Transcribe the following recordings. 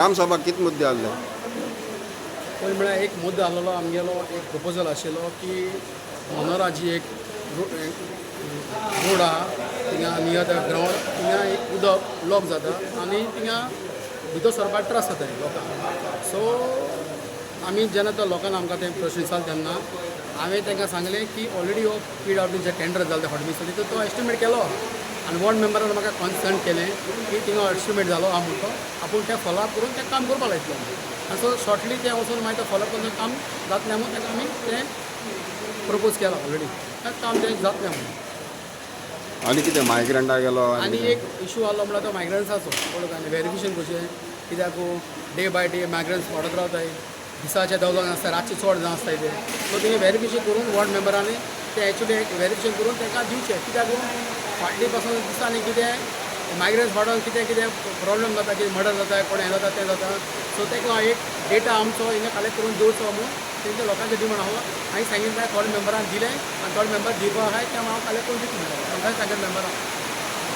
ग्रामसभा कितें मुद्दे आहले? पयलीं म्हळ्यार एक मुद्दो आहलोलो आमगेलो, एक प्रपोजल आशिल्लो की मनोरा जी एक रोड आहा थिंगा नियर the ground, थिंगा एक उदक ब्लॉक जाता आनी थिंगा भितर सरपाक त्रास जाता लोकांक. सो आमी जेन्ना तो लोकांक आमकां ते प्रश्न विचारले तेन्ना हांवें तांकां सांगलें की ऑलरेडी हो पीडब्ल्यूचे टेंडर जालें तें हॉटमिक्स, तो एस्टिमेट केलो आनी वॉर्ड मेंबरान म्हाका कन्सर्न केलें की थिंगा एस्टिमेट जालो आहा म्हणून तो आपूण तें फॉलोअप करून तें काम करपाक लायतलो. आनी सो शॉर्टली तें वचून मागीर तें फॉलोअप करून काम जातलें म्हणून ताका आमी तें प्रपोज केलां ऑलरेडी, तें काम तें जातलें म्हणून. आनी कितें मायग्रंटा गेलो? आनी एक इशू आहलो म्हणल्यार तो मायग्रंट्साचो, कळ्ळो? आनी वेरिफिकेशन करचें कित्याक डे बाय डे मायग्रंट्स वाडत रावताय. दिसाचे 10 जाण आसता, रातचे चड जाण आसताय ते. सो तेणी वेरिफिकेशन करून वॉर्ड मेंबरांनी तें एक्चुली वेरिफिकेशन करून तांकां दिवचें, कित्याक फाटलीं पासून दिसांनी कितें मायग्रंट्स वाडोवन कितें कितें प्रॉब्लम जाता, कितें मर्डर जाता, कोण हें जाता, तें जाता. सो ताका एक डेटा आमचो हिंगा कलेक्ट करून दवरचो म्हणून तेंच्या लोकांचें डिमांड आहा. हांवें सांगिल्लें, थोडे मेंबरान दिलें आनी थोडे मेंबर दिवपा आहाय, तें हांव कलेक्ट करून दितलें तांकां सांगलें मेंबरां.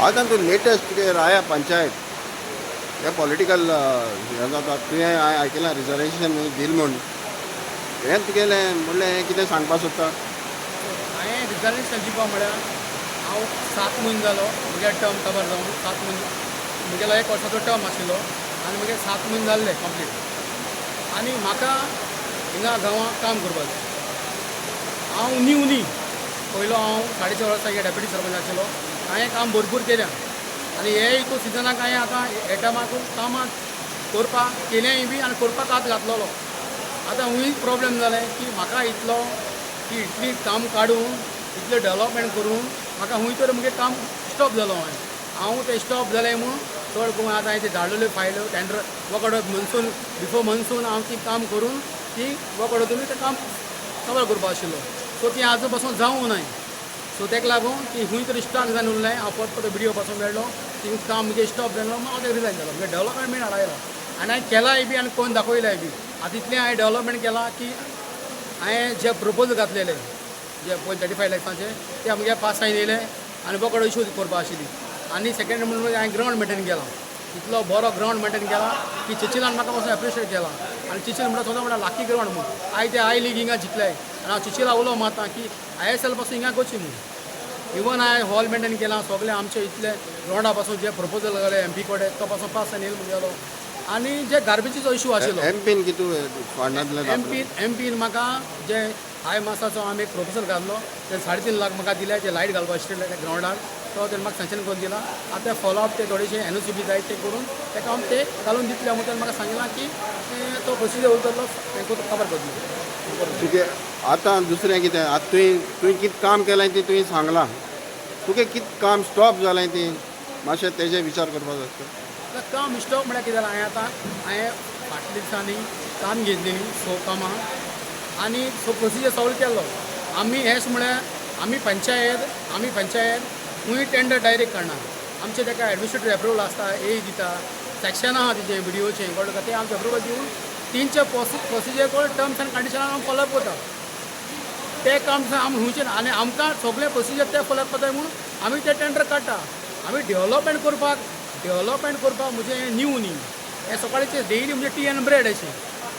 आतां तूं लेटस्ट तुगे राया पंचायत हे पॉलिटिकल हें जाता, तुवें हांवें आयकलां रिजर्वेशन दिल म्हूण, हें तुगेलें म्हणलें, हें कितें सांगपाक सोदता? हांवें रिजर्वेशन दिवपा म्हळ्यार हांव 7 म्हयने जालो म्हगे टर्म काबार जावन. 7 म्हयने म्हगेलो एक वर्साचो टर्म आशिल्लो आनी म्हगे 7 म्हयने जाल्ले कंप्लीट आनी म्हाका हिंगा गांवांत काम करपाक जाय. हांव न्यू न्ही, पयलो हांव 4.5 वर्सां हिंगा डेप्युटी सरपंच आशिल्लो. हांवें काम भरपूर केल्या आनी हे हितून सिजनाक हांवें आतां हे टायमाक कामां करपाक केलेंय बी आनी करपाक हात घातलेलो. आतां हुंय प्रॉब्लम जालें की म्हाका इतलो की इतली काम काडून, इतलें डेवलपमेंट करून म्हाका खूंय तर मुगे काम स्टॉप जालो. हांवें हांव तें स्टॉप जालें म्हूण चड करून आतां हांवें ते धाडलेल्यो फायल्यो टेंडर वकड मनसून, बिफोर मनसून हांव ती काम करून ती वकड तुमी तें काम कवर करपा आशिल्लो. सो ती आजून पासून जावूं नाय. सो ताका लागून ती खूंय तरी स्टॉक जावन उरलें. हांव परत परत बिडीओ पासून मेळ्ळो, ती काम मुगे स्टॉप जालें म्हूण हांव तें रिजायन जालो. म्हणजे डेवलपमेंट मेन हाडायला आनी हांवें केलाय बी आनी कोण दाखयलाय बी. आतां इतलें हांवें डेवलपमेंट केलां की हांवें जे प्रपोजल घातलेले, जे पळय 35 लॅक्सांचे, ते आमगे पास सायन येयले आनी बोकडो इशू करपा आशिल्ली. आनी सेकंड म्हणून हांवें ग्रावंड मेंटेन केला, इतलो बरो ग्रावंड मेंटेन केला की चिचिलान म्हाका पासून एप्रिशिएट केला. आनी चिचिल म्हणटा सदां म्हणटा लाकी ग्रावंड म्हूण. आयज ते I league हिंगा जिखले आनी हांव चिचिला उलो मारता की ISL पासून हिंगा करची म्हूण. इवन हांवें हॉल मेंटेन केला सगळें आमचे इतले ग्रावंडा पासून जे प्रपोजल घाले एमपी कडेन, तो पासून पास येयलो मुगेलो. आनी जे गार्बेजीचो इशू आशिल्लो, एमपीन कितू फंडां दिले? एमपीन म्हाका जे हाय मासाचो आमी एक प्रपोजल घातलो, ते 3.5 लाख म्हाका दिले. जे लायट घालपा आशिल्ले त्या ग्रावंडार, तो तेणें म्हाका सँक्शन करून दिला. आतां ते फॉलोअप ते थोडेशे एनओसी बी जाय, ते करून तेका हांव ते घालून दितले म्हणून तेणें म्हाका सांगिलां की तो प्रोसिजर उरतलो, तें कवर करतलो. तुगे आतां दुसरें कितें? आतां तुवें कितें काम केलें तें तुवें सांगलां, तुगे कितें काम स्टॉप जालें ती मातशें तेजेर विचार करपाक जाय. आतां काम स्टॉप म्हळ्यार कितें जालां, हांवें आतां हांवें फाटल्या दिसांनी काम घेतलेली सो कामां आनी सो प्रोसिजर सॉल्व केल्लो आमी. हेच म्हळ्यार आमी पंचायत खूंय टेंडर डायरेक्ट काडना. आमचे ताका एडमिनिस्ट्रेटीव एप्रुवल आसता, ए दिता, सेक्शन आहा तिचें बिडीओचें, कळ्ळें तुका? तें आमचें एप्रुवल दिवन तेंचे प्रोसिजर कळ टर्म्स एंड कंडिशनान आमी फॉलोअप करता. ते काम आमी खंयचे आनी आमकां सगळें प्रोसिजर ते फॉलोअप करताय म्हणून आमी ते टेंडर काडटा. आमी डेवलपमेंट करपाक म्हजें हें न्यू न्ही, हें सकाळचें डेली म्हणजे टी एन ब्रेड अशें.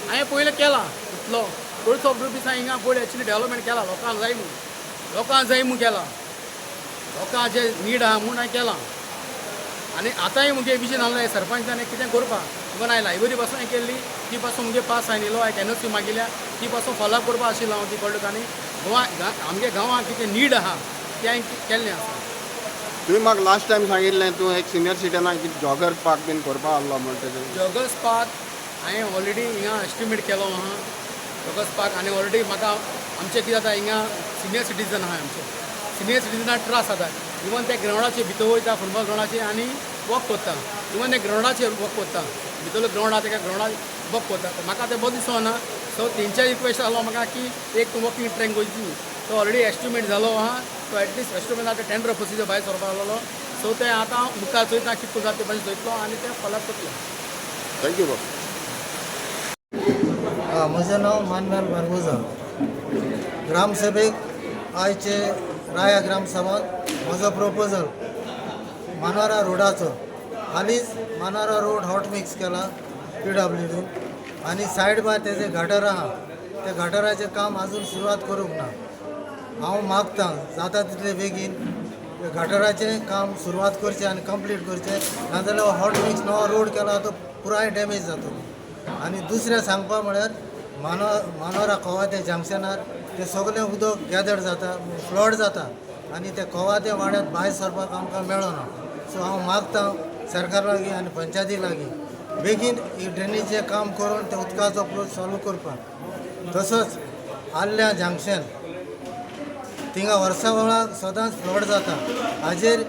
हांवें पयलें केलां, इतलो क्रोर्स ऑफ रुपीज हांवें हिंगा पळय एक्चुली डेवलपमेंट केलां. लोकांक जाय म्हूण, लोकांक जाय म्हूण केलां, लोकांक जे नीड आहा म्हूण हांवें केलां. आनी आतांय मुगे विजन आहलें सरपंचान कितें करपाक. इवन हांवें लायब्ररी पासून हांवें केल्ली, ती पासून मुगे पास हांवें येयलो, हांवें एनओसी मागिल्या, ती पासून फॉलोअप करपा आशिल्लो हांव ती, कळ्ळें तुका? आनी गोवा आमगे गांवांत कितें नीड आहा तें हांवें केल्लें आसा. तुवें म्हाका लास्ट टायम सांगिल्लें, तूं एक सिनियर सिटीजनाक कितें जॉगर्स पार्क बीन करपा आहलो म्हण तेजें. जॉगर्स पार्क हांवें ऑलरेडी हिंगा एस्टिमेट केलो आहा जॉगर्स पार्क. आनी ऑलरेडी म्हाका आमचें कितें जाता, हिंगा सिनियर सिटीजन आहा, आमचे सिनियर सिटीजनाक त्रास जाता. इवन ते ग्रावंडाचे भितर वयता, फुटबॉल ग्रावंडाचेर आनी वॉक करता. इवन ते ग्रावंडाचेर वॉक करता, भितरलो ग्रावंड आहा तेका ग्रावंडार वॉक करता. म्हाका तें बरें दिसना. सो तेंच्या रिक्वेस्ट आहलो म्हाका की एक तूं वॉकिंग ट्रॅक वयची. तो ऑलरेडी एस्टिमेट जालो आहा. तो एटलिस्ट एस्टिमेट आतां टेंडर प्रोसिजर भायर सरपा आहलोलो. सो तें आतां मुखार चोयता कितें जाता तें भाशेन चोयतलो आनी तें फॉलोअप करतलो. Thank you बाब. हां, म्हजें नांव मानवेल बार्बोजा. ग्रामसभेक आयचे राया ग्रामसभांत म्हजो प्रपोजल मानोरा रोडाचो. हालींच मानोरा रोड हॉट मिक्स केला. P W dean. आनी सायड बाय तेजे गटर आहा, त्या गटराचें काम आजून सुरवात करूंक ना. हांव मागतां जाता तितले बेगीन गटराचें काम सुरवात करचें आनी कंप्लीट करचें, नाजाल्यार हॉट मिक्स नवो रोड केला तो पुराय डॅमेज जातलो. आनी दुसरें सांगपा म्हळ्यार मानोरा कोवाते जंक्शनार ते सगळें उदक गॅदर जाता, फ्लड जाता आनी ते कोवाते वाड्यात भायर सरपाक आमकां मेळना. सो हांव मागतां सरकार लागीं आनी पंचायती लागीं बेगीन ही ड्रेनेजचें काम करून ते उदकाचो फ्लो चालू करपाक. तसोच आर्ल्या जंक्शन थिंगा वर्सा वेळाक सदांच फ्लड जाता. हाजेर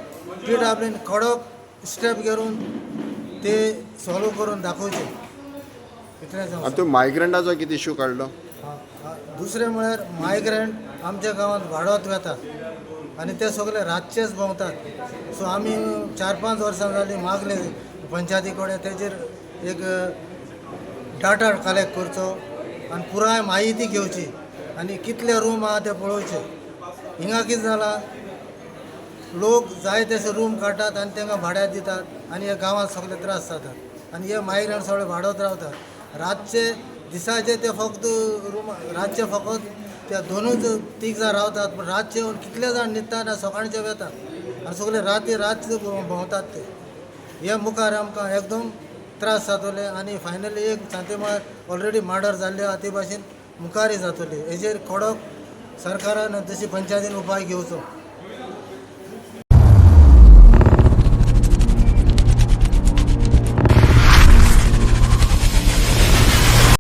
पी डब्ल्यून कडक स्टेप घेवन ते सॉल्व करून दाखोवचे, इतलेंच हांव. आनी तूं मायग्रंटाचो कितें इशू काडलो? हा. दुसरें म्हळ्यार मायग्रंट आमच्या गांवांत वाडत वेतात आनी ते सगळे रातचेच भोंवतात. सो आमी 4-5 वर्सां जालीं मागले पंचायती कडेन तेजेर एक डाटा कलेक्ट करचो आनी पुराय म्हायती घेवची आनी कितले रूम आहा ते पळोवचे. हिंगा कितें जालां, लोक जाय तशे रूम काडटात आनी तांकां भाड्याक दितात आनी हे गांवांत सगळे त्रास जातात आनी हे मायग्रंट सगळे वाडत रावतात रातचे. दिसाचे ते फक्त रूम, रातचे फकत ते दोनूच तीग जाण रावतात, पूण रातचे येवन कितले जाण न्हिदतात आनी सकाळचे वेतात आनी सगळे राती रातचे भोंवतात ते. हे मुखार आमकां एकदम त्रास जातले आनी फायनली एक सांतेमार ऑलरेडी मर्डर जाल्ले आहा ते भाशेन मुखारय जातली. हेजेर कडक सरकारान तशी पंचायतीन उपाय घेवचो.